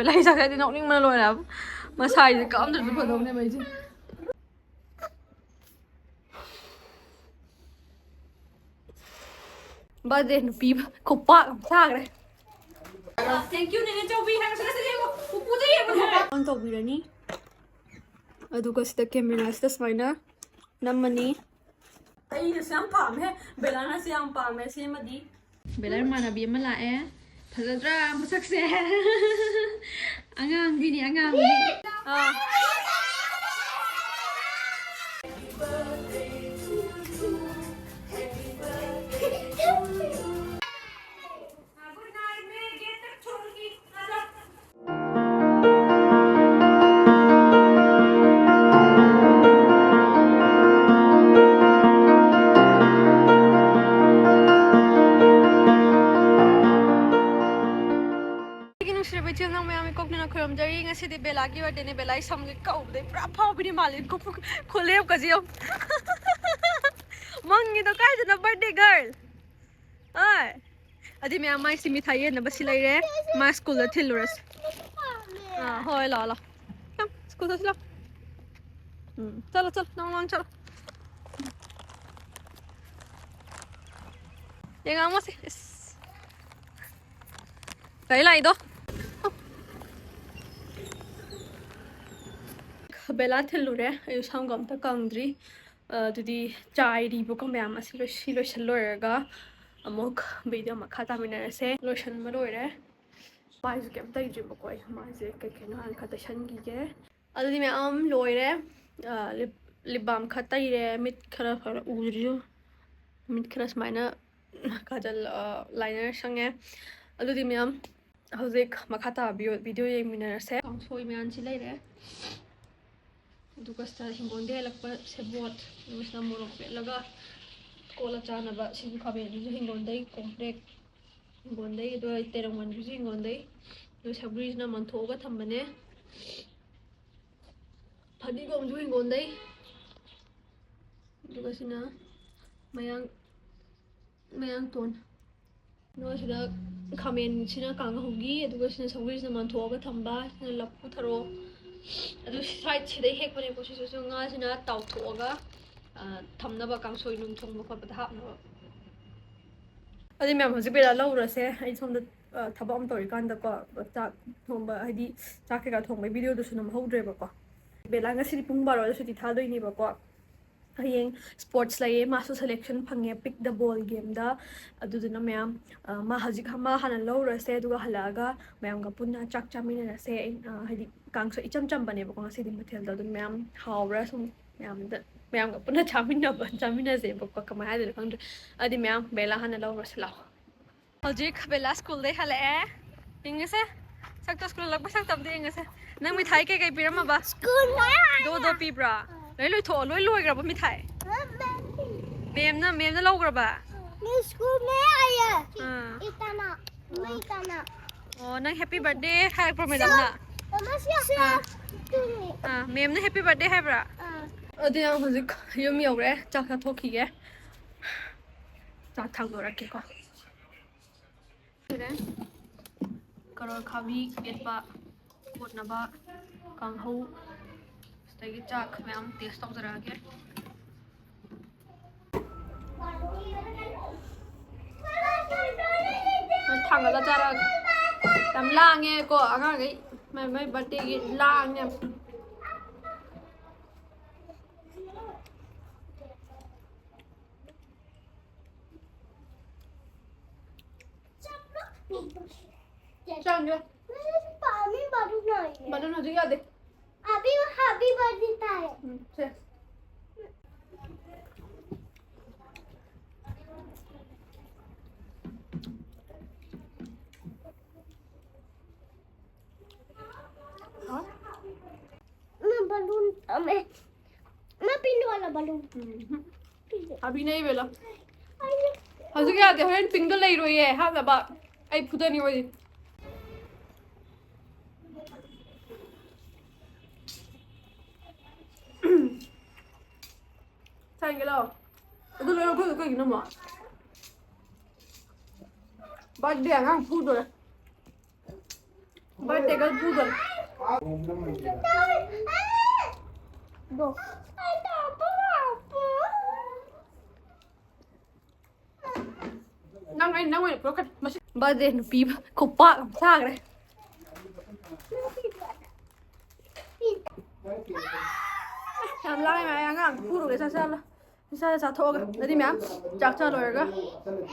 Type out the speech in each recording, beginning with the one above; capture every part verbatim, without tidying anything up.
ꯂꯥꯏ ꯆꯥꯛꯁꯦ ꯑꯩꯗꯤ ꯅꯣꯛꯅꯤꯡꯕꯅ ꯂꯣꯏꯔꯦ ꯍꯥꯏꯕ꯫ ꯃꯁꯥꯏꯁꯦ ꯀꯛꯑꯝꯗ꯭ꯔꯗꯤ ꯐꯗꯧꯅꯦꯕ ꯑꯩꯁꯦ꯫ ꯕꯥꯔꯗꯦ ꯅꯨꯄꯤ ꯈꯨꯄꯥꯛ ꯑꯃ ꯆꯥꯈ꯭ꯔꯦ꯫ Thank you, ꯅꯦꯅꯦ ꯆꯧꯕꯤ ꯍꯥꯏꯕꯁꯦ ꯉꯁꯤꯗꯤ ꯌꯦꯡꯉꯣ, ꯄꯨꯄꯨꯗ ꯌꯦꯡꯉꯣ꯫ On ꯇꯧꯕꯤꯔꯅꯤ꯫ ꯑꯗꯨꯒ ꯁꯤꯗ ꯀꯦꯃꯦꯔꯥꯁꯤꯗ ꯁꯨꯃꯥꯏꯅ ꯅꯝꯃꯅꯤ꯫ ꯑꯩꯅꯁꯨ ꯌꯥꯝ ꯄꯥꯝꯃꯦ, ꯕꯦꯂꯥꯅꯁꯨ ꯌꯥꯝ ꯄꯥꯝꯃꯦ ꯁꯤꯃꯗꯤ꯫ ꯕꯦꯂꯥ ꯏꯃꯥꯟꯅꯕꯤ ꯑꯃ ꯂꯥꯛꯑꯦ꯫ ꯐꯖꯗ꯭ꯔꯥ ꯃꯁꯛꯁꯦ? ꯑꯉꯥꯡꯕꯤꯅꯤ, ꯑꯉꯥꯡꯕꯤ꯫ ꯑꯥ꯫ ꯑꯩꯒꯤ ꯅꯨꯡꯁꯤꯔꯕ ꯏꯆꯤꯜ ꯏꯅꯥꯎ ꯃꯌꯥꯝ, ꯏꯀꯣꯛꯅꯅ ꯈꯨꯔꯨꯝꯖꯔꯤ꯫ ꯉꯁꯤꯗꯤ ꯕꯦꯂꯥꯒꯤ ꯕꯥꯔꯗꯦꯅꯦ꯫ ꯕꯦꯂꯥ, ꯑꯩ ꯁꯝꯁꯦ ꯀꯛꯎꯕꯗꯩ ꯄꯨꯔꯥ ꯐꯥꯎꯕꯤꯅꯤ ꯃꯥꯜꯂꯦ꯫ ꯈꯨ-, ꯈꯨ-, ꯈꯨꯂꯦꯞꯀꯁꯦ ꯌꯦꯡꯉꯨ꯫ ꯃꯪꯉꯤꯗꯣ ꯀꯥꯏꯗꯅꯣ, ꯕꯥꯔꯗꯦ ꯒꯔꯜ? ꯍꯣꯏ꯫ ꯑꯗꯨꯗꯤ ꯃꯌꯥꯝ, ꯃꯥꯏ ꯁꯤ ꯃꯤꯊꯥꯏ ꯌꯦꯟꯅꯕ ꯁꯤ ꯂꯩꯔꯦ꯫ ꯃꯥ ꯁ꯭ꯀꯨꯜꯗ ꯊꯤꯜꯂꯨꯔꯁꯤ꯫ ꯑꯥ, ꯍꯣꯏ, ꯂꯥꯛꯑꯣ, ꯂꯥꯛꯑꯣ꯫ ꯀꯝ, ꯁ꯭ꯀꯨꯜ ꯆꯠꯁꯤ ꯂꯥꯛꯑꯣ꯫ ꯎꯝ, ꯆꯠꯂꯣ, ꯆꯠꯂꯣ, ꯅꯪ ꯅꯪ ꯆꯠꯂꯣ꯫ ꯌꯦꯡꯉꯝꯃꯣꯁꯦ꯫ ꯏꯁ꯫ ꯀꯩ ꯂꯥꯛꯏꯗꯣ? ꯕꯦꯂꯥ ꯊꯤꯜꯂꯨꯔꯦ꯫ ꯑꯩ ꯁꯝꯒ ꯑꯝꯇ ꯀꯪꯗ꯭ꯔꯤ꯫ ꯑ, ꯑꯗꯨꯗꯤ ꯆꯥꯏꯔꯤꯕꯀꯣ ꯃꯌꯥꯝ ꯑꯁꯤ ꯂꯣꯏ-, ꯁꯤ ꯂꯣꯏꯁꯤꯜ ꯂꯣꯏꯔꯒ ꯑꯃꯨꯛ ꯚꯤꯗꯤꯑꯣ ꯃꯈꯥ ꯇꯥꯃꯤꯟꯅꯔꯁꯦ꯫ ꯂꯣꯏꯁꯤꯟꯕ ꯂꯣꯏꯔꯦ꯫ ꯃꯥꯏꯁꯨ ꯀꯩꯝ ꯇꯩꯗ꯭ꯔꯤꯕꯀꯣ ꯑꯩ꯫ ꯃꯥꯏꯁꯦ ꯀꯩ ꯀꯩꯅꯣ ꯍꯥꯟꯅ ꯈꯔ ꯇꯩꯁꯟꯈꯤꯒꯦ꯫ ꯑꯗꯨꯗꯤ ꯃꯌꯥꯝ ꯂꯣꯏꯔꯦ꯫ ꯑ, ꯂꯤꯞ, ꯂꯤꯞ ꯕꯥꯝ ꯈꯔ ꯇꯩꯔꯦ꯫ ꯃꯤꯠ ꯈꯔ ꯐꯔ ꯎꯗ꯭ꯔꯤꯁꯨ꯫ ꯃꯤꯠ ꯈꯔ ꯁꯨꯃꯥꯏꯅ ꯀꯥꯖꯜ, ꯑ, ꯂꯥꯏꯅꯔ ꯁꯪꯉꯦ꯫ ꯑꯗꯨꯗꯤ ꯃꯌꯥꯝ ꯍꯧꯖꯤꯛ ꯃꯈꯥ ꯇꯥꯕ ꯚꯤꯗꯤꯑꯣ, ꯚꯤꯗꯤꯑꯣ ꯌꯦꯡꯃꯤꯟꯅꯔꯁꯦ꯫ ꯀꯥꯡꯁꯣꯏ ꯃꯌꯥꯝꯁꯤ ꯂꯩꯔꯦ꯫ ꯑꯗꯨꯒ ꯁꯤꯗ ꯍꯤꯡꯒꯣꯜꯗꯩ ꯍꯦꯜꯂꯛꯄ ꯁꯦꯕꯣꯠ, ꯑꯗꯨꯒ ꯁꯤꯗ ꯃꯣꯔꯣꯛ ꯃꯦꯠꯂꯒ ꯀꯣꯠꯂ ꯆꯥꯅꯕ ꯁꯤꯡꯖꯨ ꯈꯥꯃꯦꯟ, ꯑꯗꯨꯁꯨ ꯍꯤꯡꯒꯣꯜꯗꯩ, ꯀꯣꯝꯄ꯭ꯔꯦꯛ ꯍꯤꯡꯒꯣꯜꯗꯩ, ꯑꯗꯨꯒ ꯇꯦꯔꯪ ꯃꯟꯕꯤꯁꯨ ꯍꯤꯡꯒꯣꯜꯗꯩ, ꯑꯗꯨꯒ ꯁꯧꯒ꯭ꯔꯤꯁꯤꯅ ꯃꯟꯊꯣꯛꯑꯒ ꯊꯝꯕꯅꯦ, ꯐꯗꯤꯒꯣꯝꯁꯨ ꯍꯤꯡꯒꯣꯜꯗꯩ꯫ ꯑꯗꯨꯒ ꯁꯤꯅ ꯃꯌꯥꯡ, ꯃꯌꯥꯡꯇꯣꯟ꯫ ꯑꯗꯨꯒ ꯁꯤꯗ ꯈꯥꯃꯦꯟꯁꯤꯅ ꯀꯥꯡꯍꯧꯒꯤ, ꯑꯗꯨꯒ ꯁꯤꯅ ꯁꯧꯒ꯭ꯔꯤꯁꯤꯅ ꯃꯟꯊꯣꯛꯑꯒ ꯊꯝꯕ, ꯁꯤꯅ ꯂꯐꯨ ꯊꯔꯣ꯫ ꯑꯗꯨ side ꯁꯤꯗꯩ ꯍꯦꯛꯄꯅꯦꯀꯣ ꯁꯤꯁꯨ꯫ ꯁꯤ ꯉꯥꯁꯤꯅ ꯇꯥꯎꯊꯣꯛꯑꯒ, ꯑ, ꯊꯝꯅꯕ, ꯀꯥꯡꯁꯣꯏ ꯅꯨꯡ ꯊꯣꯡꯕ ꯈꯣꯠꯄꯗ ꯍꯥꯞꯅꯕ꯫ ꯑꯗꯨꯗꯤ ꯃꯌꯥꯝ, ꯍꯧꯖꯤꯛ ꯕꯦꯂꯥ ꯂꯧꯔꯨꯔꯁꯦ꯫ ꯑꯩ ꯁꯣꯝꯗ, ꯑ, ꯊꯕꯛ ꯑꯃ ꯇꯧꯔꯤꯀꯥꯟꯗꯀꯣ, ꯆꯥꯛ ꯊꯣꯡꯕ, ꯍꯥꯏꯗꯤ ꯆꯥꯛ ꯀꯩꯀꯥ ꯊꯣꯡꯕꯒꯤ videoꯗꯨꯁꯨ ꯅꯝꯍꯧꯗ꯭ꯔꯦꯕꯀꯣ꯫ ꯕꯦꯂꯥ ꯉꯁꯤꯗꯤ ꯄꯨꯡ ꯕꯥꯔꯣꯗ ꯁꯨꯇꯤ ꯊꯥꯗꯣꯏꯅꯦꯕꯀꯣ꯫ ꯍꯌꯦꯡ sports ꯂꯩꯌꯦ, ꯃꯥꯁꯨ selection ꯐꯪꯉꯦ, pick the ball gameꯗ꯫ ꯑꯗꯨꯗꯨꯅ ꯃꯌꯥꯝ, ꯑ, ꯃꯥ ꯍꯧꯖꯤꯛ, ꯃꯥ ꯍꯥꯟꯅ ꯂꯧꯔꯁꯦ, ꯑꯗꯨꯒ ꯍꯜꯂꯛꯑꯒ ꯃꯌꯥꯝꯒ ꯄꯨꯟꯅ ꯆꯥꯛ ꯆꯥꯃꯤꯟꯅꯔꯁꯦ꯫ ꯑꯩ, ꯑ, ꯍꯥꯏꯗꯤ ꯀꯥꯡꯁꯣꯏ ꯏꯆꯝ ꯆꯝꯕꯅꯦꯕꯀꯣ ꯉꯁꯤꯗꯤ ꯃꯊꯦꯜꯗꯣ, ꯑꯗꯨꯝ ꯃꯌꯥꯝ ꯍꯥꯎꯕ꯭ꯔꯥ ꯁꯨꯝ ꯃꯌꯥꯝꯗ, ꯃꯌꯥꯝꯒ ꯄꯨꯟꯅ ꯆꯥꯃꯤꯟꯅꯕ, ꯆꯥꯃꯤꯟꯅꯁꯦꯕꯀꯣ, ꯀꯃꯥꯏꯅ ꯍꯥꯏꯗꯣꯏꯅꯣ ꯈꯪꯗ꯭ꯔꯦ꯫ ꯑꯗꯨꯗꯤ ꯃꯌꯥꯝ ꯕꯦꯂꯥ ꯍꯥꯟꯅ ꯂꯧꯔꯁꯤ ꯂꯥꯛꯑꯣ꯫ ꯍꯧꯖꯤꯛ ꯕꯦꯂꯥ schoolꯗꯩ ꯍꯜꯂꯛꯑꯦ꯫ ꯌꯦꯡꯉꯁꯦ, ꯁꯛꯇꯣ school ꯍꯜꯂꯛꯄ ꯁꯛꯇ ꯑꯝꯇ ꯌꯦꯡꯉꯁꯦ꯫ ꯅꯪ ꯃꯤꯊꯥꯏ ꯀꯩꯀꯩ ꯄꯤꯔꯝꯃꯕ? School ꯗꯣ ꯗꯣ ꯄꯤꯕ꯭ꯔꯥ? ꯂꯣꯏ ꯂꯣꯏꯊꯣꯛꯑꯣ, ꯂꯣꯏ ꯂꯣꯏꯈ꯭ꯔꯕ ꯃꯤꯊꯥꯏ? ꯃꯦꯝꯅ, ꯃꯦꯝꯅ ꯂꯧꯈ꯭ꯔꯕ? School ꯑꯥ꯫ ꯏꯇꯥꯅ, ꯃꯩ ꯇꯥꯅ꯫ ꯑꯣ, ꯅꯪ happy birthday ꯍꯥꯏꯔꯛꯄ꯭ꯔꯣ ꯃꯦꯗꯥꯝꯅ? ꯑꯥ꯫ ꯑꯥ, ꯃꯦꯝꯅ happy birthday ꯍꯥꯏꯕ꯭ꯔꯥ? ꯑꯥ꯫ ꯑꯗꯨꯗꯤ ꯅꯪ ꯍꯧꯖꯤꯛ ꯌꯨꯝ ꯌꯧꯔꯦ, ꯆꯥꯛ ꯆꯥꯊꯣꯛꯈꯤꯒꯦ꯫ ꯆꯥꯛ ꯊꯥꯡꯗꯣꯔꯛꯀꯦꯀꯣ꯫ ꯁꯤꯔꯦ꯫ ꯀꯔꯣꯠ ꯈꯥꯕꯤ ꯃꯦꯠꯄ, ꯀꯣꯠꯅꯕ ꯀꯥꯡꯍꯧ, ꯁꯤꯗꯒꯤ ꯆꯥꯛ ꯃꯌꯥꯝ taste ꯇꯧꯖꯔꯛꯑꯒꯦ꯫ ꯊꯥꯡꯒꯠꯂ ꯆꯥꯔꯛꯑꯒꯦ꯫ ꯌꯥꯝ ꯂꯥꯡꯉꯦꯀꯣ ꯑꯉꯥꯡꯈꯩ, ꯃꯥꯏ ꯃꯥꯏ birthdayꯒꯤ ꯂꯥꯡꯉꯦ꯫ ꯆꯥꯡꯁꯦ꯫ ꯄꯥꯝꯃꯤ ꯕꯥꯂꯨꯟ ꯍꯥꯏꯌꯦ꯫ ꯕꯥꯂꯨꯟ ꯍꯧꯖꯤꯛ ꯌꯥꯗꯦ꯫ ꯑꯕꯤ, happy birthday ꯇꯥꯏ꯫ ꯎꯝ, ꯁꯦ꯫ ꯍꯥ? ꯃꯥ ꯕꯥꯂꯨꯟ ꯄꯥꯝꯃꯦ꯫ ꯃꯥ pink ꯋꯥꯂꯥ ꯕꯥꯂꯨꯟ꯫ ꯎꯝ꯫ ꯑꯕꯤꯅ ꯏꯕꯦꯜꯂꯣ꯫ ꯍꯧꯖꯤꯛ ꯌꯥꯗꯦ, ꯍꯣꯔꯦꯟ pinkꯗꯣ ꯂꯩꯔꯣꯏꯌꯦ ꯍꯥꯞꯅꯕ꯫ ꯑꯩ ꯐꯨꯗꯅꯤ ꯍꯣꯏ꯫ ꯁꯥꯏꯟꯒꯦ ꯂꯥꯛꯑꯣ꯫ ꯑꯗꯨ ꯂꯣꯏ ꯂꯧꯊꯣꯛꯏꯗꯣ ꯀꯩꯒꯤꯅꯣ ꯑꯃꯨꯛ? Birthday ꯑꯉꯥꯡ ꯐꯨꯗꯣꯔꯦ꯫ Birthday girl ꯐꯨꯗꯣꯔꯦ꯫ ꯅꯪ ꯑꯩ ꯅꯪ ꯑꯣꯏꯅ ꯐꯨꯔꯛꯀꯅꯤ꯫ ꯃꯁꯤ birthday ꯅꯨꯄꯤ ꯈꯨꯄꯥꯛ ꯑꯃ ꯆꯥꯈ꯭ꯔꯦ꯫ ꯌꯥꯝ ꯂꯥꯡꯉꯦ, ꯑꯩ ꯑꯉꯥꯡ ꯐꯨꯔꯨꯒꯦ, ꯆꯥꯛ ꯆꯥꯍꯜꯂꯣ꯫ ꯏꯁꯥꯗ ꯆꯥꯊꯣꯛꯑꯒ ꯑꯗꯨꯗꯤ ꯃꯌꯥꯝ ꯆꯥꯛ ꯆꯥ ꯂꯣꯏꯔꯒ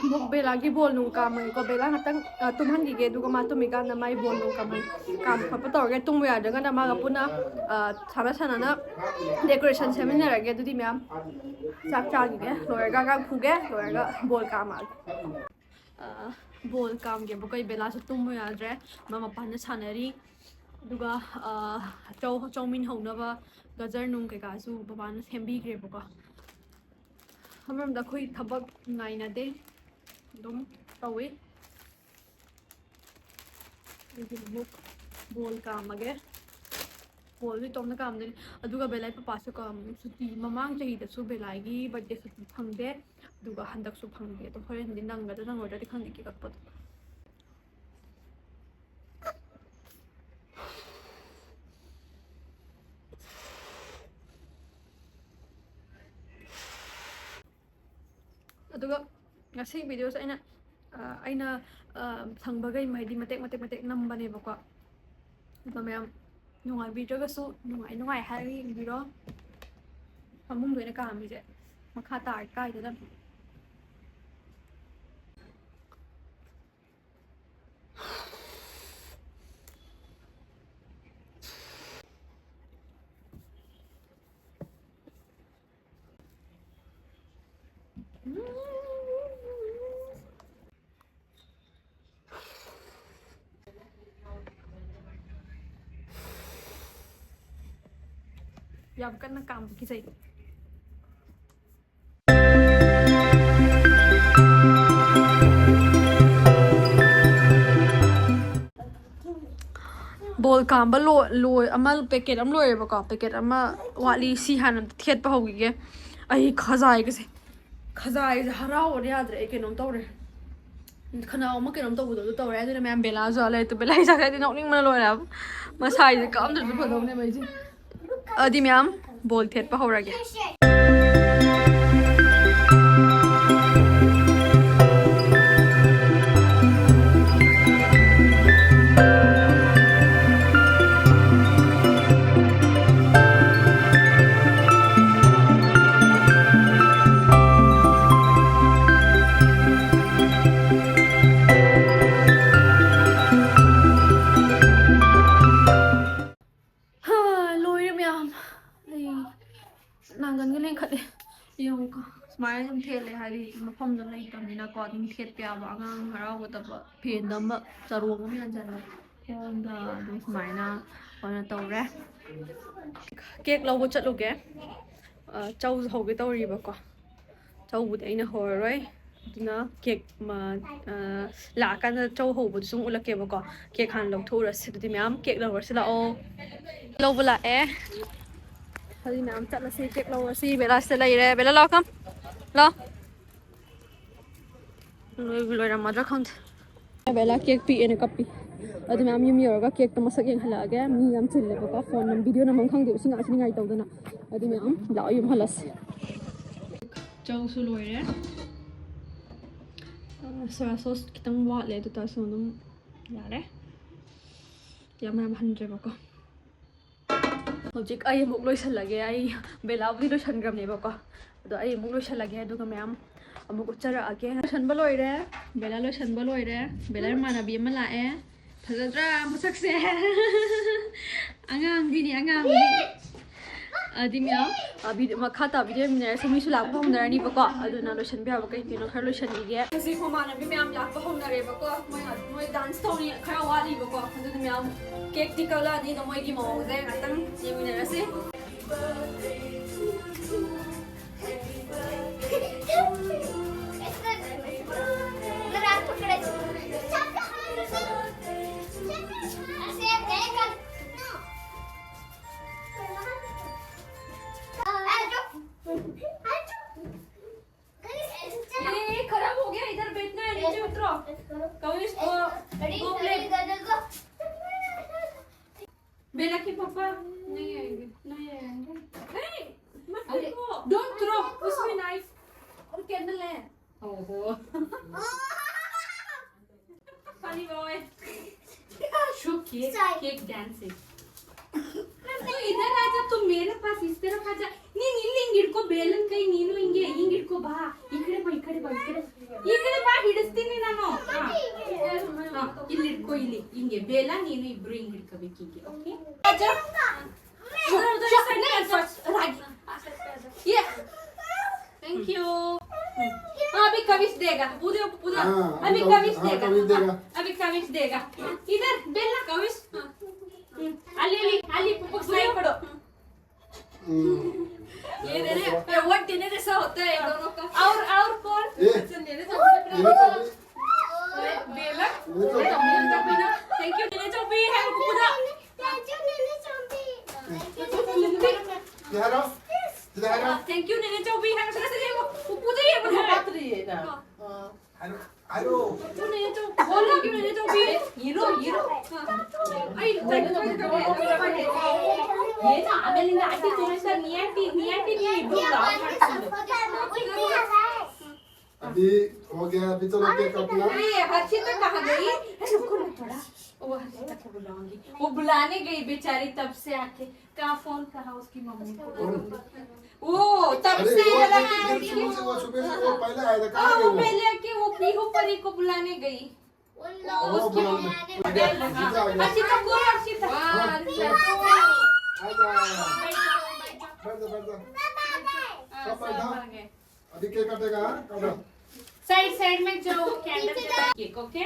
ꯑꯃꯨꯛ ꯕꯦꯂꯥꯒꯤ ꯕꯣꯜ ꯅꯨꯡ ꯀꯥꯝꯃꯒꯦꯀꯣ꯫ ꯕꯦꯂꯥ ꯉꯥꯛꯇꯪ, ꯑ, ꯇꯨꯝꯍꯟꯈꯤꯒꯦ, ꯑꯗꯨꯒ ꯃꯥ ꯇꯨꯝꯃꯤꯀꯥꯟꯗ ꯃꯥꯏ ꯕꯣꯜ ꯅꯨꯡ ꯀꯥꯝꯃ-, ꯀꯥꯝꯕ ꯈꯣꯠꯄ ꯇꯧꯔꯒꯦ꯫ ꯇꯨꯝꯕ ꯌꯥꯗ꯭ꯔꯒꯅ ꯃꯥꯒ ꯄꯨꯟꯅ, ꯑ, ꯁꯥꯟꯅ ꯁꯥꯟꯅꯅ decoration ꯁꯦꯝꯃꯤꯟꯅꯔꯒꯦ꯫ ꯑꯗꯨꯗꯤ ꯃꯌꯥꯝ ꯆꯥꯛ ꯆꯥꯈꯤꯒꯦ, ꯂꯣꯏꯔꯒ ꯑꯉꯥꯡ ꯐꯨꯒꯦ, ꯂꯣꯏꯔꯒ ꯕꯣꯜ ꯀꯥꯝꯃꯛꯑꯒꯦ꯫ ꯑ, ꯕꯣꯜ ꯀꯥꯝꯒꯦꯕꯀꯣ꯫ ꯑꯩ ꯕꯦꯂꯥꯁꯨ ꯇꯨꯝꯕ ꯌꯥꯗ꯭ꯔꯦ, ꯃꯥ ꯃꯄꯥꯟꯗ ꯁꯥꯟꯅꯔꯤ꯫ ꯑꯗꯨꯒ, ꯑ, ꯆꯧ-, ꯆꯧꯃꯤꯟ ꯍꯧꯅꯕ ꯒꯖꯔ ꯅꯨꯡ ꯀꯩꯀꯥꯁꯨ ꯕꯕꯥꯅ ꯁꯦꯝꯕꯤꯈ꯭ꯔꯦꯕꯀꯣ꯫ ꯑꯃꯔꯣꯝꯗ ꯑꯩꯈꯣꯏ ꯊꯕꯛ ꯉꯥꯏꯅꯗꯦ, ꯑꯗꯨꯝ ꯇꯧꯋꯤ꯫ ꯑꯩꯒꯤ ꯑꯃꯨꯛ ꯕꯣꯜ ꯀꯥꯝꯃꯒꯦ꯫ ꯕꯣꯜꯗꯨ ꯏꯇꯣꯝꯇ ꯀꯥꯝꯗꯣꯏꯅꯤ꯫ ꯑꯗꯨꯒ ꯕꯦꯂꯥꯏ ꯄꯄꯥꯁꯨ ꯀꯥꯝ-, ꯁꯨꯇꯤ, ꯃꯃꯥꯡ ꯆꯍꯤꯗꯁꯨ ꯕꯦꯂꯥꯏꯒꯤ birthday ꯁꯨꯇꯤ ꯐꯪꯗꯦ, ꯑꯗꯨꯒ ꯍꯟꯗꯛꯁꯨ ꯐꯪꯗꯦ꯫ ꯑꯗꯣ ꯍꯣꯔꯦꯟꯗꯤ ꯅꯪꯒꯗ꯭ꯔꯥ ꯅꯪꯉꯣꯏꯗ꯭ꯔꯗꯤ ꯈꯪꯗꯦ, cake ꯀꯛꯄꯗꯣ꯫ ꯑꯗꯨꯒ ꯉꯁꯤ videoꯁꯦ ꯑꯩꯅ, ꯑ, ꯑꯩꯅ, ꯑ, ꯁꯪꯕꯈꯩ, ꯍꯥꯏꯗꯤ ꯃꯇꯦꯛ ꯃꯇꯦꯛ ꯃꯇꯦꯛ ꯅꯝꯕꯅꯦꯕꯀꯣ꯫ ꯑꯗꯣ ꯃꯌꯥꯝ ꯅꯨꯡꯉꯥꯏꯕꯤꯗ꯭ꯔꯒꯁꯨ ꯅꯨꯡꯉꯥꯏ ꯅꯨꯡꯉꯥꯏ ꯍꯥꯏꯔꯒ ꯌꯦꯡꯕꯤꯔꯣ꯫ ꯐꯃꯨꯡꯗ ꯑꯣꯏꯅ ꯀꯥꯝꯃꯤꯁꯦ, ꯃꯈꯥ ꯇꯥꯔ ꯀꯥꯏꯗꯅ꯫ ꯌꯥꯝ ꯀꯟꯅ ꯀꯥꯝꯕ ꯀꯤꯖꯩ꯫ ꯕꯣꯜ ꯀꯥꯝꯕ ꯂꯣ-, ꯂꯣꯏ-, ꯑꯃ packet ꯑꯃ ꯂꯣꯏꯔꯦꯕꯀꯣ, packet ꯑꯃ ꯋꯥꯠꯂꯤ꯫ ꯁꯤ ꯍꯥꯟꯅ ꯊꯦꯠꯄ ꯍꯧꯈꯤꯒꯦ꯫ ꯑꯩ ꯈꯖꯥꯏꯒꯁꯦ, ꯈꯖꯥꯏꯁꯦ ꯍꯔꯥꯎꯕꯅ ꯌꯥꯗ꯭ꯔꯦ꯫ ꯑꯩ ꯀꯩꯅꯣꯝ ꯇꯧꯔꯦ꯫ ꯈꯅꯥꯎ ꯑꯃ ꯀꯩꯅꯣꯝ ꯇꯧꯕꯗꯣ ꯑꯗꯨ ꯇꯧꯔꯦ꯫ ꯑꯗꯨꯅ ꯃꯌꯥꯝ ꯕꯦꯂꯥꯁꯨ ꯂꯩꯇꯨ, ꯕꯦꯂꯥ ꯏꯁꯥꯁꯦ ꯍꯥꯏꯗꯤ ꯅꯣꯛꯅꯤꯡꯕꯅ ꯂꯣꯏꯔꯦ ꯍꯥꯏꯕ꯫ ꯃꯁꯥꯁꯦ ꯀꯛꯑꯝꯗ꯭ꯔꯁꯨ ꯐꯗꯧꯅꯦꯕ ꯑꯩꯁꯦ꯫ ꯑꯗꯨꯗꯤ ꯃꯌꯥꯝ ꯕꯣꯜ ꯊꯦꯠꯄ ꯍꯧꯔꯒꯦ꯫ ꯍꯥ, ꯂꯣꯏꯔꯦ ꯃꯌꯥꯝ꯫ ꯑꯩ ꯅꯥꯡꯒꯟꯒ ꯂꯦꯡꯈꯠꯂꯦ꯫ ꯌꯦꯡꯉꯨꯀꯣ, ꯁꯨꯃꯥꯏꯅ ꯑꯗꯨꯝ ꯊꯦꯠꯂꯦ, ꯍꯥꯏꯗꯤ ꯃꯐꯝꯗꯣ ꯂꯩꯇꯕꯅꯤꯅꯀꯣ꯫ ꯑꯗꯨꯝ ꯊꯦꯠꯄ ꯌꯥꯕ, ꯑꯉꯥꯡ ꯍꯔꯥꯎꯒꯗꯕ ꯐꯦꯟꯗ ꯑꯃ ꯆꯔꯣꯡ ꯑꯃ ꯌꯥꯟꯁꯤꯜꯂꯦ꯫ ꯃꯑꯣꯡꯗ ꯑꯗꯨꯝ ꯁꯨꯃꯥꯏꯅ ꯑꯣꯏꯅ ꯇꯧꯔꯦ꯫ ꯀꯦꯛ ꯂꯧꯕ ꯆꯠꯂꯨꯒꯦ꯫ ꯑ, ꯆꯧꯁꯨ ꯍꯧꯒꯦ ꯇꯧꯔꯤꯕꯀꯣ꯫ ꯆꯧꯕꯨꯗꯤ ꯑꯩꯅ ꯍꯧꯔꯔꯣꯏ꯫ ꯑꯗꯨꯅ ꯀꯦꯛ, ꯃ-, ꯑ, ꯂꯥꯛꯑꯀꯥꯟꯗ ꯆꯧ ꯍꯧꯕꯗꯨꯁꯨ ꯑꯃꯨꯛ ꯎꯠꯂꯛꯀꯦꯕꯀꯣ꯫ ꯀꯦꯛ ꯍꯥꯟꯅ ꯂꯧꯊꯣꯛꯎꯔꯁꯤ꯫ ꯑꯗꯨꯗꯤ ꯃꯌꯥꯝ ꯀꯦꯛ ꯂꯧꯔꯁꯤ ꯂꯥꯛꯑꯣ꯫ ꯂꯧꯕ ꯂꯥꯛꯑꯦ꯫ ꯑꯗꯨꯗꯤ ꯃꯌꯥꯝ ꯆꯠꯂꯁꯤ, ꯀꯦꯛ ꯂꯧꯔꯁꯤ꯫ ꯕꯦꯂꯥ ꯁꯤꯗ ꯂꯩꯔꯦ꯫ ꯕꯦꯂꯥ ꯂꯥꯛꯑꯣ, come꯫ ꯂꯥꯛꯑꯣ꯫ ꯂꯣꯏꯕꯨ ꯂꯣꯏꯔꯝꯃꯗ꯭ꯔꯥ ꯈꯪꯗꯦ꯫ ꯕꯦꯂꯥ ꯀꯦꯛ ꯄꯤꯛꯑꯦꯅ ꯀꯞꯄꯤ꯫ ꯑꯗꯨ ꯃꯌꯥꯝ ꯌꯨꯝ ꯌꯧꯔꯒ ꯀꯦꯛꯇꯣ ꯃꯁꯛ ꯌꯦꯡꯍꯜꯂꯛꯑꯒꯦ꯫ ꯃꯤ ꯌꯥꯝ ꯆꯤꯜꯂꯦꯕꯀꯣ, ꯐꯣꯟ ꯅꯝ-, ꯚꯤꯗꯤꯑꯣ ꯅꯝꯐꯝ ꯈꯪꯗꯦ, ꯎꯆꯤ ꯉꯥꯛꯁꯤ ꯅꯤꯡꯉꯥꯏ ꯇꯧꯗꯅ꯫ ꯑꯗꯨ ꯃꯌꯥꯝ ꯂꯥꯛꯑꯣ, ꯌꯨꯝ ꯍꯜꯂꯁꯤ꯫ ꯆꯧꯁꯨ ꯂꯣꯏꯔꯦ꯫ ꯑ, ꯁꯣꯌꯥ ꯁꯣꯁ ꯈꯤꯇꯪ ꯋꯥꯠꯂꯦ, ꯑꯗꯨ ꯇꯥꯔꯁꯨ ꯑꯗꯨꯝ ꯌꯥꯔꯦ꯫ ꯌꯥꯝ ꯌꯥꯝ ꯍꯟꯗ꯭ꯔꯦꯕꯀꯣ꯫ ꯍꯧꯖꯤꯛ ꯑꯩ ꯑꯃꯨꯛ ꯂꯣꯏꯁꯜꯂꯒꯦ꯫ ꯑꯩ ꯕꯦꯂꯥꯕꯨꯗꯤ ꯂꯣꯏꯁꯟꯈ꯭ꯔꯕꯅꯦꯕꯀꯣ, ꯑꯗꯣ ꯑꯩ ꯑꯃꯨꯛ ꯂꯣꯏꯁꯜꯂꯒꯦ, ꯑꯗꯨꯒ ꯃꯌꯥꯝ ꯑꯃꯨꯛ ꯎꯠꯆꯔꯛꯑꯒꯦ꯫ ꯂꯣꯏꯁꯟꯕ ꯂꯣꯏꯔꯦ, ꯕꯦꯂꯥ ꯂꯣꯏꯁꯟꯕ ꯂꯣꯏꯔꯦ꯫ ꯕꯦꯂꯥ ꯏꯃꯥꯟꯅꯕꯤ ꯑꯃ ꯂꯥꯛꯑꯦ꯫ ꯐꯖꯗ꯭ꯔꯥ ꯃꯁꯛꯁꯦ? ꯑꯉꯥꯡꯕꯤꯅꯤ, ꯑꯉꯥꯡꯕꯤ꯫ ꯑꯗꯤ ꯃꯌꯥꯝ, ꯑ, ꯚꯤꯗꯤꯑꯣ ꯃꯈꯥ ꯇꯥ ꯚꯤꯗꯤꯑꯣ ꯌꯦꯡꯃꯤꯟꯅꯔꯁꯤ꯫ ꯃꯤꯁꯨ ꯂꯥꯛꯄ ꯍꯧꯅꯔꯅꯤꯕꯀꯣ, ꯑꯗꯨꯅ ꯂꯣꯏꯁꯟꯕ ꯌꯥꯕ ꯀꯩ ꯀꯩꯅꯣ ꯈꯔ ꯂꯣꯏꯁꯟꯈꯤꯒꯦ꯫ ꯍꯧꯖꯤꯛ ꯃꯃꯥꯟꯅꯕꯤ ꯃꯌꯥꯝ ꯂꯥꯛꯄ ꯍꯧꯅꯔꯦꯕꯀꯣ꯫ ꯃꯣꯏ ꯉꯥꯛ-, ꯃꯣꯏ ꯗꯥꯟꯁ ꯇꯧꯅꯤ ꯈꯔ ꯋꯥꯠꯂꯤꯕꯀꯣ, ꯑꯗꯨꯅ ꯃꯌꯥꯝ ꯀꯦꯛꯇꯤ ꯀꯛꯂꯛꯑꯅꯤ, ꯑꯗꯣ ꯃꯣꯏꯒꯤ ꯃꯑꯣꯡꯁꯦ ꯉꯥꯛꯇꯪ ꯌꯦꯡꯃꯤꯟꯅꯔꯁꯤ꯫ ये खराब हो गया, इधर बैठना है, नीचे उतरो। बेला के पापा नहीं आएंगे। नहीं आएंगे। ए, मत अरे, फेंको। Don't throw। उसमें नाइफ और कैंडल है। ओहो। Funny boy. Show cake, cake dancing. तो इधर आजा, तू मेरे पास इस तरफ आजा। ನೀನ್ ಇಲ್ಲಿ ಹಿಂಗ್ ಹಿಡ್ಕೋ, ಬೇಲನ್ ಕೈ ನೀನು ಹಿಂಗೆ ಹಿಂಗ್ ಹಿಡ್ಕೋ, ಬಾ ಈ ಕಡೆ ಬಾ, ಈ ಕಡೆ ಬಾ, ಈ ಕಡೆ, ಈ ಕಡೆ ಬಾ, ಹಿಡಿಸ್ತೀನಿ ನಾನು. ಹಾ. ಹಾ, ಇಲ್ಲಿ ಹಿಡ್ಕೋ, ಇಲ್ಲಿ ಹಿಂಗೆ ಬೇಲ ನೀನು ಇಬ್ರು ಹಿಂಗ್ ಹಿಡ್ಕೋಬೇಕು ಹಿಂಗೆ, ಓಕೆ? ಆಜಾ. ಉಧರ್, ಉಧರ್, ಸೈಡ್ ಮೇ ಆಜಾ. ರಾಗಿ. ये। Thank you. हाँ, अभी कविश देगा। पूजा, पूजा। हाँ, अभी कविश देगा। अभी कविश देगा। इधर बेला कविश। हाँ। हम्म। अली, अली, अली, पुप्पू को स्माइल करो। हम्म। ये दे रहे हैं। ये वो टेने जैसा होता है दोनों का। और, और कौन? ये। ये तो अभी बेला। ये तो अभी। थैंक यू, टेने चौपी है, पूजा। थैंक यू, टेने चौपी। इधर आओ। इधर आओ। थैंक यू, टेने चौपी है, वो, वो पूजा ही है, वो बात रही है ना। हाँ। Hello, hello. बोलो क्यों नहीं तो, हीरो, हीरो। ये ना, ಆಮೇಲಿಂದ ಆಂಟಿ ತೋರಿಸ್ತಾರೆ, ನೀ ಆಂಟಿ, ನೀ ಆಂಟಿ, ನೀ ಇಬ್ರು love ಮಾಡ್ಕೊಂಡು। अभी हो गया, अभी चलो केक काटना। अरे, हर्षिता कहाँ गई? रुको ना थोड़ा। वो हर्षिता को बुलाऊंगी। वो बुलाने गई बेचारी तब से आके। कहाँ फोन, कहाँ उसकी मम्मी को? वो तब अरे, से वो, वो छुपे से, वो पहले आया था, कहाँ गया वो? पहले आके वो पीहू परी को बुलाने गई। उन लोगों को बुलाने। हर्षिता को, हर्षिता। बैठ जा, बैठ जा। सब बैठा। अभी केक कटेगा, हाँ? काटो। साइड, साइड में जो कैंडल जला केक, ओके?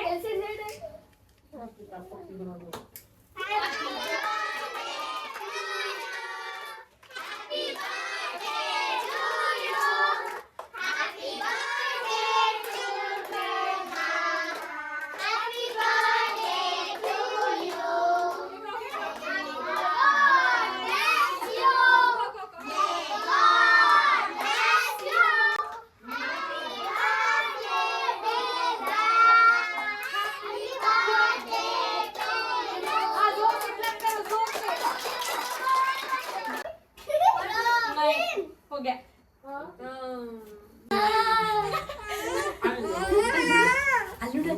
ಅಲ್ಲುಡ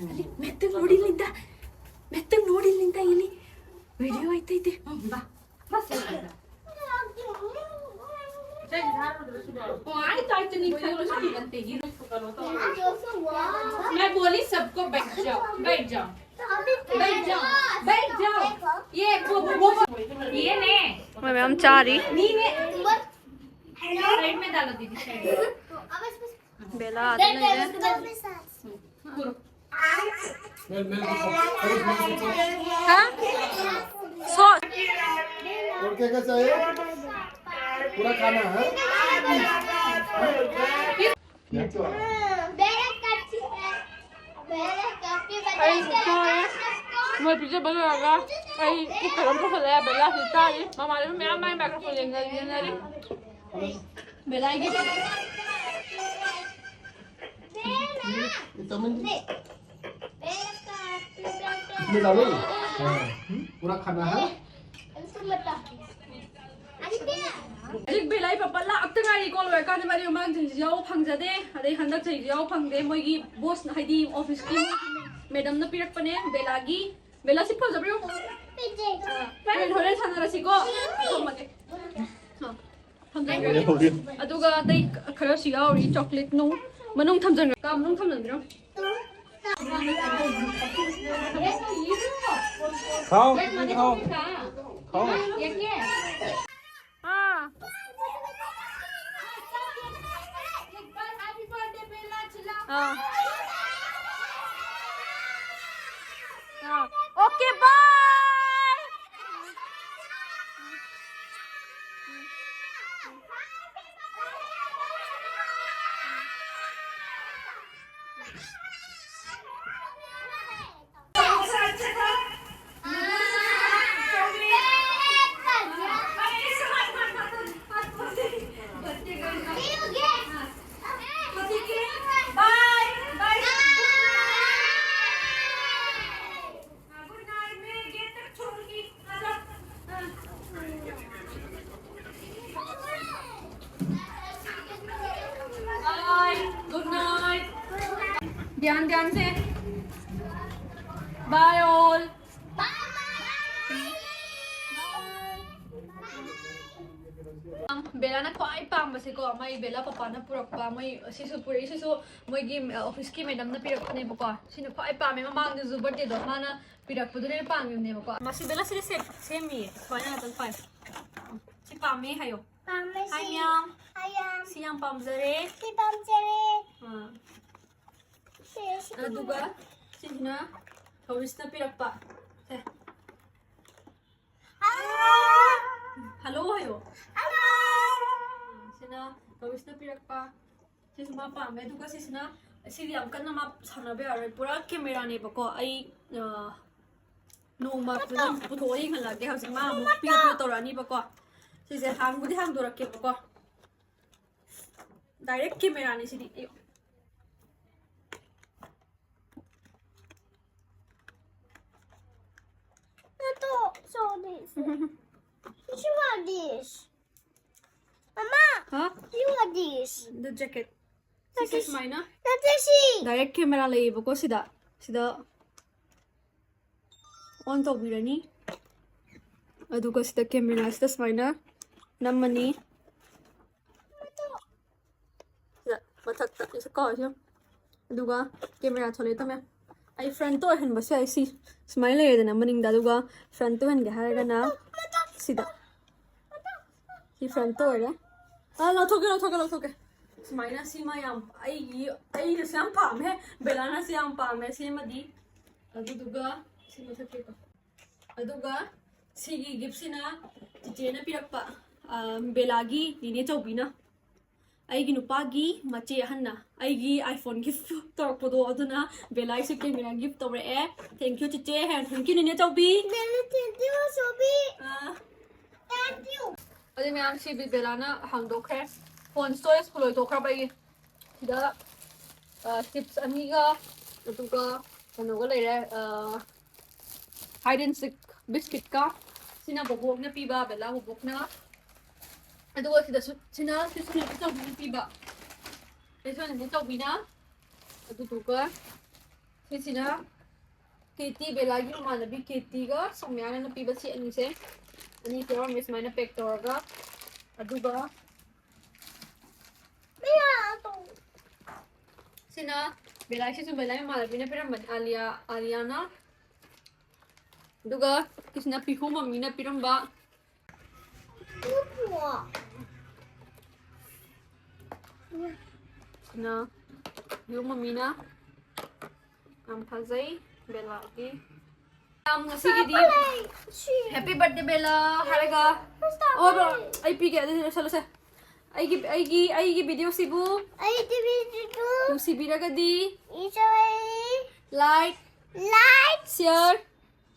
ಅಲ್ಲಿ ಮೆತ್ತಗ್ ನೋಡಿಲ್ಲಿಂದ, ಮೆತ್ತಗ್ ನೋಡಿಲ್ಲಿಂದ ಇಲ್ಲಿ ವಿಡಿಯೋ ಐತೈತೆ. ಹ್ಮ್, ಬಾ. ಬಾ, ಸರಿ, ಬಾ. ಸರಿ, ಆಯ್ತು, ಆಯ್ತು, ನೀನ್ ಕೈಗೊಳ್ಸ್ತೀವಂತೆ. मैं बोली सबको बैठ जाओ, बैठ जाओ, बैठ जाओ, बैठ जाओ। ये वो, वो, वो, ये ने. मैं हम चाह रही. ನೀನೇ. साइड में डालो दीदी, साइड में. बेला आते नहीं है. ಕೂರು. हाँ? सॉस. और क्या क्या चाहिए? पूरा खाना है. ꯑꯩ ꯆꯥꯔꯦ. ꯃꯣꯏ ꯄꯤꯖꯕ ꯂꯣꯏꯔꯒ ꯑꯩ ꯄꯨꯛ ꯀꯩꯅꯣꯝ ꯇꯧꯁꯜꯂꯛꯑꯦ. ꯕꯦꯂꯥꯁꯤ ꯆꯥꯔꯤ. ꯃꯃꯥꯟꯅꯕꯤ ꯃꯌꯥꯝ ꯃꯥꯏ ꯃꯥꯏꯀ꯭ꯔꯣꯐꯣꯟ ꯌꯦꯡꯅꯔꯤ. ꯕꯦꯂꯥꯒꯤ ये तमिल. इसमें डालो. हाँ. पूरा खाना है. ꯍꯧꯖꯤꯛ ꯕꯦꯂꯥꯏ ꯄꯄꯥ ꯂꯥꯛꯇ ꯉꯥꯏꯔꯤꯀꯣ꯫ ꯂꯣꯏꯔꯀꯥꯟꯗ ꯃꯔꯤ ꯃꯃꯥꯡꯁꯤꯡꯁꯤ ꯌꯥꯎꯕ ꯐꯪꯖꯗꯦ꯫ ꯑꯗꯩ ꯍꯟꯗꯛ ꯆꯍꯤꯁꯨ ꯌꯥꯎꯕ ꯐꯪꯗꯦ꯫ ꯃꯣꯏꯒꯤ ꯕꯣꯁ ꯍꯥꯏꯗꯤ ꯑꯣꯐꯤꯁꯀꯤ ꯃꯦꯗꯝꯅ ꯄꯤꯔꯛꯄꯅꯦ ꯕꯦꯂꯥꯒꯤ. ꯕꯦꯂꯥ ꯁꯤ ꯐꯖꯕ꯭ꯔꯣ? ꯍꯣꯔꯦꯟ ꯍꯣꯔꯦꯟ ꯁꯥꯟꯅꯔꯁꯤꯀꯣ꯫ ꯊꯝꯃꯒꯦ꯫ ꯑ, ꯊꯝꯖꯟꯈ꯭ꯔꯒꯦ꯫ ꯑꯗꯨꯒ ꯑꯇꯩ ꯈꯔꯁꯨ ꯌꯥꯎꯔꯤ꯫ ꯆꯣꯀ꯭ꯂꯦꯠ ꯅꯨꯡ ꯃꯅꯨꯡ ꯊꯝꯖꯟꯈ꯭ꯔ ꯀꯥ ꯃꯅꯨꯡ ꯊꯝꯖꯟꯕꯤꯔꯣ꯫ खाओ, खाओ, खाओ. हाँ। हाँ। हाँ। Okay, bye. ध्यान, ध्यान से। Bye all. ꯕꯦꯂꯥꯅ ꯈ꯭ꯋꯥꯏ ꯄꯥꯝꯕꯁꯦꯀꯣ, ꯃꯥꯏ ꯕꯦꯂꯥ ꯄꯄꯥꯅ ꯄꯨꯔꯛꯄ, ꯃꯣꯏ ꯁꯤꯁꯨ ꯄꯨꯔꯛꯏ, ꯁꯤꯁꯨ ꯃꯣꯏꯒꯤ, ꯑ, ꯑꯣꯐꯤꯁꯀꯤ ꯃꯦꯗꯝꯅ ꯄꯤꯔꯛꯄꯅꯦꯕꯀꯣ꯫ ꯁꯤꯅ ꯈ꯭ꯋꯥꯏ ꯄꯥꯝꯃꯦ, ꯃꯃꯥꯡꯗꯁꯨ ꯕꯥꯔꯗꯦꯗꯣ ꯃꯥꯅ ꯄꯤꯔꯛꯄꯗꯨꯅ ꯍꯦꯟꯅ ꯄꯥꯝꯈꯤꯕꯅꯦꯕꯀꯣ꯫ ꯃꯁꯤ ꯕꯦꯂꯥ ꯁꯤꯗꯤ ꯁꯦꯝ-, ꯁꯦꯝꯃꯤꯌꯦ, ꯁꯨꯃꯥꯏꯅ ꯉꯥꯛꯇꯪ ꯄꯥꯏ꯫ ꯁꯤ ꯄꯥꯝꯃꯦ ꯍꯥꯏꯌꯣ꯫ ꯄꯥꯝꯃꯦ ꯍꯥꯏ ꯁꯤ꯫ ꯃꯌꯥꯝ꯫ ꯍꯥꯏ ꯌꯥꯝ꯫ ꯁꯤ ꯌꯥꯝ ꯄꯥꯝꯖꯔꯦ꯫ ꯁꯤ ꯄꯥꯝꯖꯔꯦ꯫ ꯑꯥ꯫ ꯁꯤ, ꯁꯤ ꯑꯗꯨꯒ ꯄꯥꯝꯃꯦ꯫ ꯁꯤꯁꯤꯅ ꯊꯧꯔꯤꯁꯅ ꯄꯤꯔꯛꯄ꯫ ꯁꯦ꯫ ꯑꯥ꯫ ꯍꯜꯂꯣ ꯍꯥꯏꯌꯣ꯫ ꯍꯜꯂꯣ꯫ ꯁꯤꯅ ꯊꯧꯔꯤꯁꯅ ꯄꯤꯔꯛꯄ꯫ ꯁꯤꯁꯨ ꯃꯥ ꯄꯥꯝꯃꯦ꯫ ꯑꯗꯨꯒ ꯁꯤꯁꯤꯅ, ꯁꯤꯗꯤ ꯌꯥꯝ ꯀꯟꯅ ꯃꯥ ꯁꯥꯟꯅꯕ ꯌꯥꯔꯣꯏ꯫ ꯄꯨꯔꯥ ꯀꯦꯃꯦꯔꯥꯅꯦꯕꯀꯣ꯫ ꯑꯩ, ꯑ, ꯅꯣꯡꯃ ꯐꯖꯅ ꯄꯨꯊꯣꯛꯑ ꯌꯦꯡꯍꯜꯂꯛꯑꯒꯦ꯫ ꯍꯧꯖꯤꯛ ꯃꯥ ꯑꯃꯨꯛ ꯄꯤꯔꯛꯄ ꯇꯧꯔꯛꯑꯅꯤꯕꯀꯣ꯫ ꯁꯤꯁꯦ ꯍꯥꯡꯕꯨꯗꯤ ꯍꯥꯡꯗꯣꯔꯛꯀꯦꯕꯀꯣ꯫ ꯗꯥꯏꯔꯦꯛ ꯀꯦꯃꯦꯔꯥꯅꯤ ꯁꯤꯗꯤ꯫ ꯑꯌꯣ꯫ Not so this. You want this? Mama, ꯍꯥ? You want this? The jacket. ꯁꯤꯁꯦ ꯁꯨꯃꯥꯏꯅ ꯅꯠꯇꯦ ꯁꯤ꯫ ꯗꯥꯏꯔꯦꯛ ꯀꯦꯃꯦꯔꯥ ꯂꯩꯌꯦꯕꯀꯣ ꯁꯤꯗ꯫ ꯁꯤꯗ ꯑꯣꯟ ꯇꯧꯕꯤꯔꯅꯤ꯫ ꯑꯗꯨꯒ ꯁꯤꯗ ꯀꯦꯃꯦꯔꯥꯁꯤꯗ ꯁꯨꯃꯥꯏꯅ ꯅꯝꯃꯅꯤ꯫ ꯁꯤꯗ ꯃꯊꯛꯇ ꯁꯤ ꯀꯣ, ꯁꯤ꯫ ꯑꯗꯨꯒ ꯀꯦꯃꯦꯔꯥ ꯊꯣꯛꯂꯛꯑꯦ, ꯇꯝꯃꯦ꯫ ꯑꯩ ꯐ꯭ꯔꯟꯠꯇ ꯑꯣꯏꯍꯟꯕꯁꯨ ꯌꯥꯏ꯫ ꯁꯤ ꯁꯨꯃꯥꯏꯅ ꯂꯩꯔꯦꯗꯅ ꯃꯅꯤꯡꯗ, ꯑꯗꯨꯒ ꯐ꯭ꯔꯟꯠꯇ ꯑꯣꯏꯍꯟꯒꯦ ꯍꯥꯏꯔꯒꯅ ꯁꯤꯗ꯫ ꯁꯤ ꯐ꯭ꯔꯟꯠꯇ ꯑꯣꯏꯔꯦ꯫ ꯑ, ꯂꯧꯊꯣꯛꯀꯦ, ꯂꯧꯊꯣꯛꯀꯦ, ꯂꯧꯊꯣꯛꯀꯦ꯫ ꯁꯨꯃꯥꯏꯅ ꯁꯤꯃ ꯌꯥꯝ ꯑꯩꯒꯤ, ꯑꯩꯅꯁꯨ ꯌꯥꯝ ꯄꯥꯝꯃꯦ, ꯕꯦꯂꯥꯅꯁꯨ ꯌꯥꯝ ꯄꯥꯝꯃꯦ ꯁꯤꯃꯗꯤ꯫ ꯑꯗꯨꯗꯨꯒ ꯁꯤ ꯃꯊꯛꯀꯤꯀꯣ꯫ ꯑꯗꯨꯒ ꯁꯤꯒꯤ ꯒꯤꯐꯁꯤꯅ ꯆꯤꯆꯦꯅ ꯄꯤꯔꯛꯄ, ꯑ, ꯕꯦꯂꯥꯒꯤ ꯅꯤꯅꯦ ꯆꯧꯕꯤꯅ꯫ ꯑꯩꯒꯤ ꯅꯨꯄꯥꯒꯤ ꯃꯆꯦ ꯑꯍꯟꯅ ꯑꯩꯒꯤ iPhone gift ꯇꯧꯔꯛꯄꯗꯣ, ꯑꯗꯨꯅ ꯕꯦꯂꯥꯒꯤꯁꯨ ꯀꯦꯃꯦꯔꯥ gift ꯇꯧꯔꯛꯑꯦ꯫ Thank you ꯆꯤꯆꯦ, and thank you ꯅꯤꯅꯦ ꯆꯧꯕꯤ꯫ Bela, thank you Chaobi. ꯑ꯫ Thank you꯫ ꯑꯗꯨ ꯃꯌꯥꯝ ꯁꯤ ꯕꯦꯂꯥꯅ ꯍꯥꯡꯗꯣꯛꯈ꯭ꯔꯦ꯫ Phone storage full ꯑꯣꯏꯊꯣꯛꯈ꯭ꯔꯕ ꯑꯩꯒꯤ꯫ ꯁꯤꯗ, ꯑ, chips ꯑꯅꯤꯒ, ꯑꯗꯨꯒ ꯀꯩꯅꯣꯒ ꯂꯩꯔꯦ, ꯑ, hide and seek biscuitꯀ꯫ ꯁꯤꯅ ꯕꯣꯕꯣꯛꯅ ꯄꯤꯕ, ꯕꯦꯂꯥ ꯕꯣꯕꯣꯛꯅ꯫ ꯑꯗꯨꯒ ꯁꯤꯗꯁꯨ, ꯁꯤꯅ ꯁꯤꯁꯨ ꯅꯤꯅꯦ ꯆꯧꯕꯤꯅ ꯄꯤꯕ꯫ ꯁꯤꯁꯨ ꯅꯤꯅꯦ ꯆꯧꯕꯤꯅ꯫ ꯑꯗꯨꯗꯨꯒ ꯁꯤꯁꯤꯅ ꯀꯦꯇꯤ, ꯕꯦꯂꯥꯒꯤ ꯃꯃꯥꯟꯅꯕꯤ ꯀꯦꯇꯤꯒ ꯁꯣꯃꯤꯌꯥꯅ ꯄꯤꯕ ꯁꯤ ꯑꯅꯤꯁꯦ꯫ ꯑꯅꯤ ꯌꯥꯎꯔꯝꯃꯦ ꯁꯨꯃꯥꯏꯅ ꯄꯦꯛ ꯇꯧꯔꯒ꯫ ꯑꯗꯨꯒ ꯁꯤꯅ ꯕꯦꯂꯥꯒꯤꯁꯨ ꯕꯦꯂꯥꯒꯤ ꯃꯃꯥꯟꯅꯕꯤꯅ ꯄꯤꯔꯝꯕꯅꯤ, ꯑꯥꯂꯤꯌꯥ, ꯑꯥꯂꯤꯌꯥꯅ꯫ ꯑꯗꯨꯒ ꯁꯤꯁꯤꯅ ꯄꯤꯍꯣ ꯃꯃꯤꯅ ꯄꯤꯔꯝꯕ꯫ ꯁꯤꯅ ꯄꯤꯍꯣ ꯃꯃꯤꯅ꯫ ꯌꯥꯝ ꯐꯖꯩ ꯕꯦꯂꯥꯒꯤ꯫ ꯌꯥꯝ ꯉꯁꯤꯒꯤꯗꯤ ꯍꯦꯄꯤ ꯕꯔꯊꯗꯦ ꯕꯦꯂꯥ ꯍꯥꯏꯔꯒ, ꯑꯣ, ꯑꯩ ꯄꯤꯒꯦ, ꯑꯗꯨꯗꯤ ꯂꯣꯏꯁꯜꯂꯁꯦ꯫ ꯑꯩꯒꯤ, ꯑꯩꯒꯤ, ꯑꯩꯒꯤ ꯚꯤꯗꯤꯑꯣꯁꯤꯕꯨ ꯑꯩꯒꯤ ꯚꯤꯗꯤꯑꯣ ꯅꯨꯡꯁꯤꯕꯤꯔꯒꯗꯤ ꯏꯆꯣꯏ ꯂꯥꯏꯛ, ꯂꯥꯏꯛ, ꯁꯤꯌꯔ,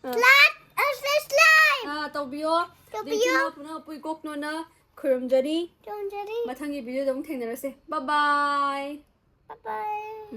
ꯑ, ꯂꯥꯏꯛ, ꯑ, ꯁꯕꯁꯀ꯭ꯔꯥꯏꯕ, ꯑ, ꯇꯧꯕꯤꯌꯣ꯫ ꯇꯧꯕꯤꯌꯣ꯫ ꯑꯗꯩ ꯏꯆꯤꯟ ꯏꯅꯥꯎ ꯄꯨꯝꯅꯃꯛꯄꯨ ꯏꯀꯣꯛꯅꯣꯅ ꯈꯨꯔꯨꯝꯖꯔꯤ꯫ ꯈꯨꯔꯨꯝꯖꯔꯤ꯫ ꯃꯊꯪꯒꯤ ꯚꯤꯗꯤꯑꯣꯗ ꯑꯃꯨꯛ ꯊꯦꯡꯅꯔꯁꯦ꯫ ꯕꯥꯏ ꯕꯥꯏ꯫ ꯕꯥꯏ ꯕꯥꯏ꯫